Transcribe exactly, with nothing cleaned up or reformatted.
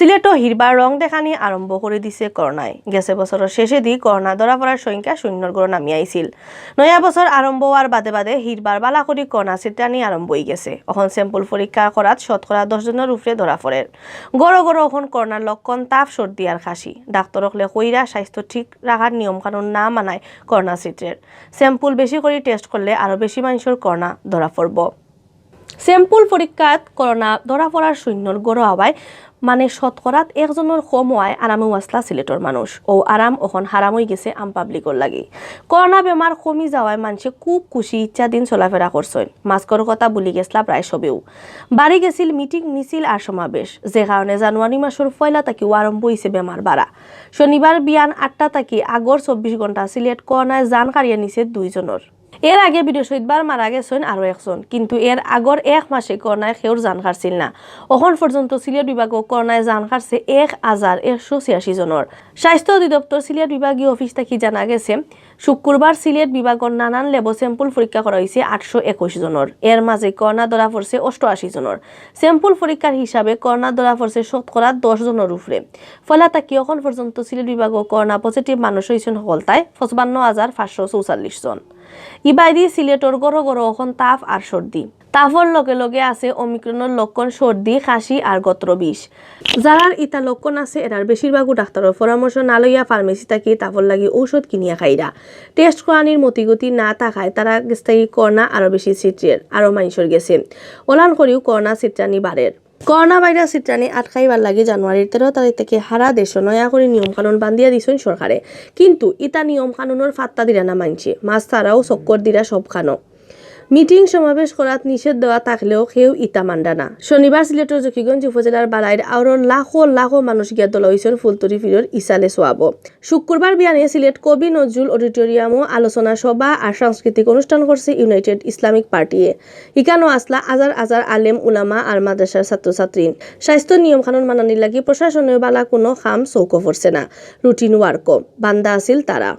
সিলেটো হিরবার রং দেখানি আরম্ভ করি দিছে করোনায়। গেছে বছরর শেষেদি করোনা ধরা পড়ার সংখ্যা শূন্যর ঘরো নামি আইছিল। নয়া বছর আরম্ভ অওয়ার বাদে বাদে হিরবার বালা করি করোনা ছিটানি আরম্ভ অইগেছে। অখন sample পরীক্ষা করাত শতকরা দশ জনর উপরে ধরা পড়ের। ঘরো ঘরো অখন করোনার লক্ষণ তাপ, সর্দি আর খাসি। ডাক্তর অকলে কইরা স্বাস্থ্য ঠিক রাখার নিয়ম কানুন না মানায় করোনা ছিটরের। Sample বেশি করি test করলে আরো বেশি মানষর করোনা ধরা পড়বো। Sample পরীক্ষাত করোনা ধরা পড়ার শূন্যর ঘরো আওয়ায় মানে শতকরাত একজনর কম অওয়ায় আরামেউ আছলা সিলেটর মানুষ। অউ আরাম অখন হারাম অইগেছে আম publicর লাগি। করোনা বেমার কমি যাওয়ায় মানষে খুব খুশি ইচ্ছাধীন চলাফেরা করছইন। Maskর কথা ভুলি গেছলা প্রায় সবেউ। বাড়ি গেছিল meeting, মিছিল আর সমাবেশ, যে কারণে জানুয়ারি মাসর পয়লা থাকিউ আরম্ভ অইছে বেমার বাড়া। শনিবার বিয়ান আটটা থাকি আগর চব্বিশ ঘন্টা সিলেট করোনায় জান কাড়িয়া নিছে দুইজনর। এর আগে বৃহস্পতিবার মারা গেছইন আরো একজন, কিন্তু এর আগর এক মাসে করোনায় কেউর জান কাড়ছিল না। অখন পর্যন্ত সিলেট বিভাগো করোনায় জান কাড়ছে এক হাজার একশো ছিয়াশি জনর। স্বাস্থ্য অধিদপ্তর সিলেট বিভাগীয় অফিস থাকি জানা গেছে, শুক্রবার সিলেট বিভাগর নানান ল্যাবো sample পরীক্ষা করা অইছে আটশো একুশ জনর। এর মাঝে করোনা ধরা পড়ছে অষ্টআশি জনর। Sample পরীক্ষার হিসাবে করোনা ধরা পড়ছে শতকরা দশ জনর উপরে। পয়লা থাকি অখন পর্যন্ত সিলেট বিভাগো করোনা positive মানুষ অইছইন হকলতায় পঁচপান্ন হাজার পাঁচশো চৌচল্লিশ জন। ইবায়দি সিলেটর ঘরো ঘরো অখন তাপ আর সর্দি। তাপর লগে লগে আছে ওমিক্রনর লক্ষণ সর্দি, খাসি আর গত্র বিষ। যারার ইতা লক্ষণ আছে, এরার বেশিরভাগউ ডাক্তরর পরামর্শ না লইয়া pharmacy থাকি তাপর লাগি ঔষধ কিনিয়া খাইরা। Test করানির মতিগতি না থাকায় তারার গেছ থাকি করোনা আরো বেশি ছিটরের, আরো মানষর গেছে। অলান করিউ করোনা ছিটরানি বাড়ের। করোনা ভাইরাস ছিটরানি আটকাইবার লাগি জানুয়ারির তেরো তারিখ থাকি হারা দেশো নয়া করি নিয়ম কানুন বান্ধিয়া দিছইন সরকারে। কিন্তু ইতা নিয়ম কানুনর পাত্তা দিরা না মানষে, mask ছাড়াউ চক্কর দিরা সবখানো। Meeting সমাবেশ করাত নিষেধ দেওয়া থাকলেও কেউ ইতা মানরা না। শনিবার সিলেটর জকিগঞ্জ উপজেলার বালাইর আওরর লাখো লাখো মানুষ গিয়া দলা অইছইন ফুলতলি পীরর ইসালে সোয়াবো। শুক্রবার বিয়ানে সিলেট কবি নজরুল অডিটোরিয়ামো আলোচনা সভা আর সাংস্কৃতিক অনুষ্ঠান করছে United Islamic Partyয়ে। ইকানো আছলা হাজার হাজার আলেম উলামা আর মাদ্রাসার ছাত্রছাত্রী। স্বাস্থ্য নিয়ম কানুন মানানির লাগি প্রশাসনের বালা কুনু কাম চৌকো পড়ছে না। Routine workও বান্দা আছিল তারা।